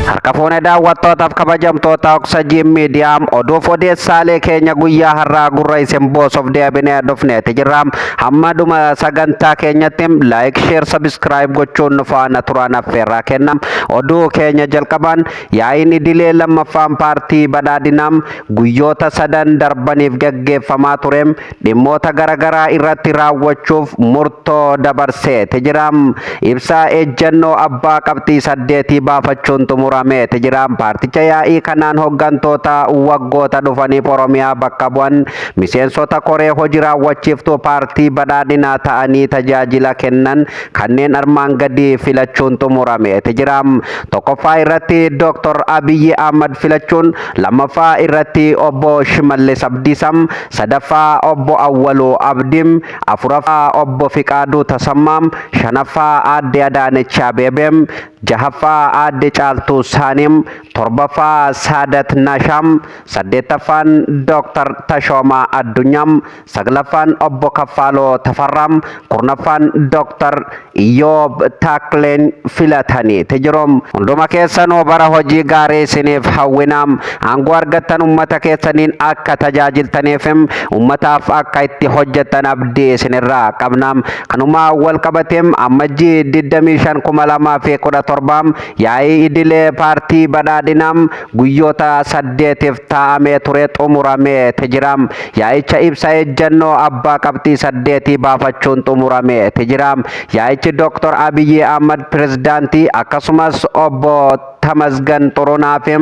Harka fuune daawwattootaaf kabajamtoota Oksajii Miidiyaa, oduuf odeessaalee keenya guyyaa har'aa gurra isin boosuuf deebinee dhufneeti jirra. Hamma dhuma sagantaa keenyatti like, share, subscribe gochuun nu faana turaan affeerraa kenna. Oduu keenya jalqabaan, yaa'iin idilee lammaffaan Paartii Badhaadhinaa guyyoota sadan darbaniif gaggeeffamaa ture dhimmoota garaagaraa irratti raawwachuuf murtoo dabarseeti jira. Ibsa ejjennoo abbaa qabxii 8 baafachuun xumurameeti jira. Paarticha yaa'ii kanaan hooggantoota waggoota dhufaniif Oromiyaa bakka bu'an, miseensota koree hojii raawwachiiftuu Paartii Badhaadhinaa ta'anii tajaajila kennan kanneen armaan gadii filachuun xumurameeti jira. Tokkoffaa irratti Dr. Abiyyi Ahmad filachuun, lammaffaa irratti obbo Shimallis Abdiisaa, sadaffaa obbo Awwaluu Abdiim, afuraffaa obbo Fiqaaduu Tasammaa, shanaffaa aadde Adaanech Abeebee, jahaffaa aadde Caaltuu Saaniim, torbaffaa Saadat Nashaam, saddeettaffaan Dr. Tashoomaa Addunyaam, saglaffaan obbo Kaffaaloo Tafarraam, 10ffaan Dr. Iyyoob Taakleen filatanii jiru. Hunduma keessanuu bara hojii gaarii isiniif hawwinaam. Aangoo argattan ummata keessaniin akka tajaajiltaniif, ummataaf akka itti hojjettan abdii isinirraa qabnaam. Kanuma wal qabateem Ammajjii 25 2017 yaa'ii idilee Paartii Badhaadhinaam guyyoota 8f taa'amee ture xumuramee jira. Yaa'icha ibsa ejjennoo abbaa qabxii 8 baafachuun xumuramee jira. Yaa'ichi Dr. Abiyyi Ahmad pirezidaantii, akkasumas obbo Tamasgan Xurunaa fi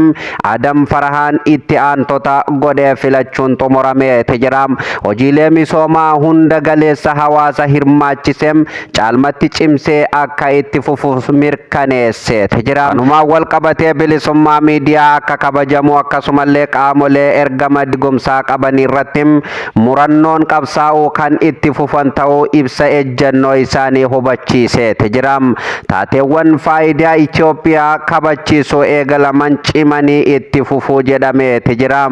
Adam Farahaan itti aantota godhee filachuun xumuramee jira. Hojiilee misoomaa hunda galeessa hawaasa hirmaachisee caalmatti cimsee akka itti fufuuf mirkaneessee jira. Kanumaan wal qabatee bilisummaa miidiyaa akka kabajamu, akkasumallee qaamolee ergama digumsaa qaban irratti murannoon qabsaa'uu kan itti fufan ta'uu ibsa ejjennoo isaanii hubachiisee jira. Taateewwan faayidaa Itoophiyaa kabachiisuu eegalaman cimanii itti fufuu jedhameeti jira.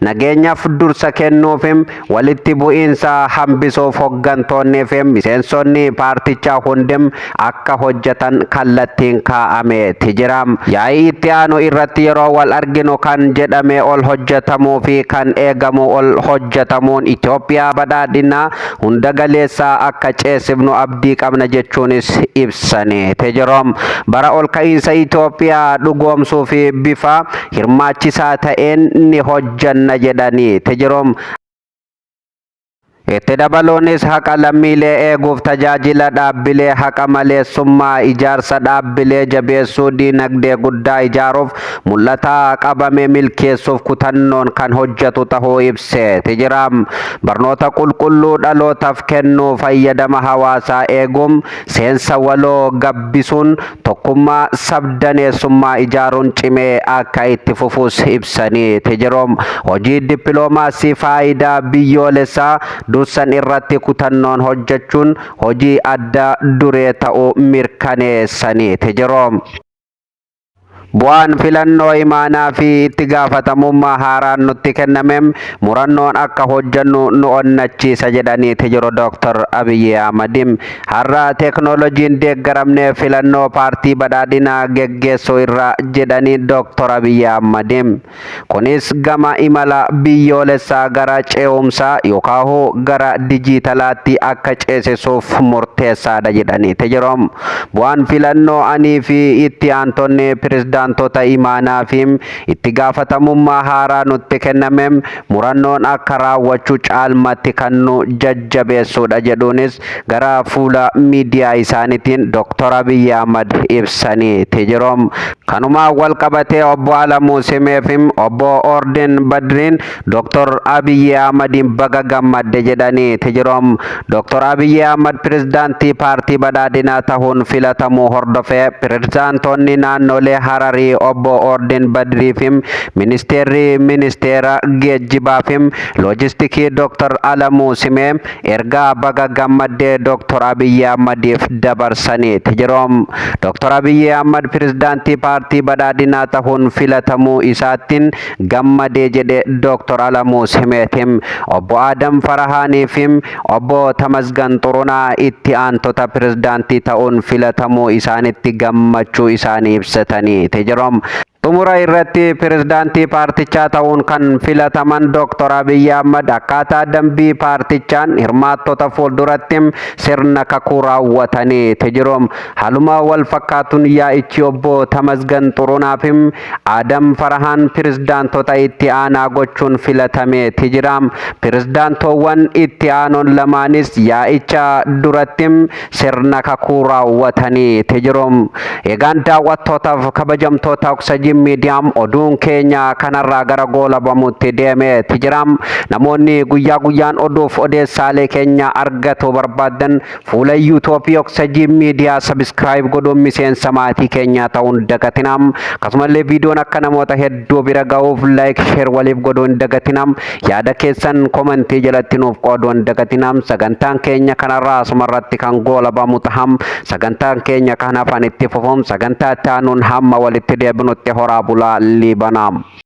Nageenyaaf dursa kennuuf, walitti bu'iinsa hambisuuf hooggantoonnii fi miseensonni paartichaa hundi akka hojjetan kallattiin kaa'ameeti jira. Yaa'ii itti aanu irratti yeroo wal arginu kan jedhame ol hojjetamuu fi kan eegamu ol hojjetamuun Itoophiyaa badhaadhinaa hunda galeessaa akka ceesifnu abdii qabna jechuunis ibsaniiti jiru. Bara ol ka'iinsa Itoophiyaa dhugoomsuu fi bifa hirmaachisaa ta'een ni hojjanna jedhaniiti jiru. Itti dabaluunis haqa lammiilee eeguuf, tajaajila dhaabbilee haqa maleessummaa, ijaarsa dhaabbilee jabeessuu, diinagdee guddaa ijaaruuf mul'ata qabame milkeessuuf kutannoon kan hojjetu ta'uu ibseeti jira. Barnoota qulqulluu dhalootaaf kennuu, fayyadama hawaasaa eeguun, seensa waloo gabbisuun, tokkummaa sabdaneessummaa ijaaruun cimee akka itti fufus ibsaniiti jiru. Hojii dippiloomaasii faayidaa biyyoolessaa dursan irratti kutannoon hojjechuun hojii adda duree ta'uu mirkaneessaniiti jiru. Bu'aan filannoo imaanaa fi itti gaafatamummaa haaraan nutti kenname murannoon akka hojjennu nu onnachiisa jedhaniiti jiru Dr. Abiyyi Ahmad. Har'a teeknooloojiin deeggaramnee filannoo Paartii Badhaadhinaa geggeessuu irra jedhanii Dr. Abiyyi Ahmad. Kunis gama imala biyyoolessaa gara ce'umsaa yookaan gara dijiitalaatti akka ceesisuuf murteessaadha jedhaniiti jiru. Bu'aan filannoo anii fi itti aantonni pirezidaantota imaanaa fi itti gaafatamummaa haaraa nutti kenname murannoon akka raawwachuu caalmatti kan nu jajjabeessudha jedhuunis gara fuula miidiyaa isaaniitiin Dr. Abiyyi Ahmad ibsaniiti jiru. Kanumaan wal qabatee obbo Alamuu Simee fi obbo Ordin Badriin Dr. Abiyyi Ahmadiin baga gammadde jedhaniiti jiru. Dr. Abiyyi Ahmad pirezidaantii Paartii Badhaadhinaa ta'uun filatamuu hordofee pirezidaantonni naannolee Hararii obbo Ordin Badrii fi ministeerri ministeera geejjibaa fi loojistikii Dr. Alamuu Simee ergaa baga gammaddee Dr. Abiyyi Ahmadiif dabarsaniiti jiru. Dr. Abiyyi Ahmad pirezidaantii Paartii Badhaadhinaa ta'uun filatamuu isaattiin gammadee jedhe Dr. Alamuu Simeeti. Obbo Adam Farahaanii fi obbo Tamasgan Xurunaa itti aantota pirezidaantii ta'uun filatamuu isaanitti gammachuu isaanii ibsataniiti jiru. Xumura irratti pirezidaantii paartichaa ta'uun kan filataman Dr. Abiyyi Ahmad akkaataa dambii paartichaan hirmaattota fuulduratti sirna kakuu raawwataniiti jiru. Haaluma wal fakkaatuun yaa'ichi obbo Tamasgan Xurunaa fi Adam Farahaan pirezidaantota itti aanaa gochuun filatameeti jira. Pirezidaantoowwan itti aanoon lamaanis yaa'icha duratti sirna kakuu raawwataniiti jiru. Egaan daawwattootaaf kabajamtoota Oksajin Miidiyaa, oduun keenya kanarraa gara goolabamutti deemeeti jira. Namoonni guyyaa guyyaan oduuf odeessaalee keenya argatu barbaadan fuula YouTube Oksajin Miidiyaa subscribe godhuun miseensa maatii keenyaa ta'uun dagatinaa. Akkasumallee viidiyoon akka namoota hedduu bira ga'uuf like, share waliif godhuu hin dagatinaa. Yaada keessan comment jalatti nuuf qooduu hin dagatinaa. Sagantaan keenya kanarraa asumarratti kan goolabamu taham. Sagantaan keenya kan hafan itti fufuun sagantaa itti aanuun hamma walitti deebinutti horaa bulaa liibanaa.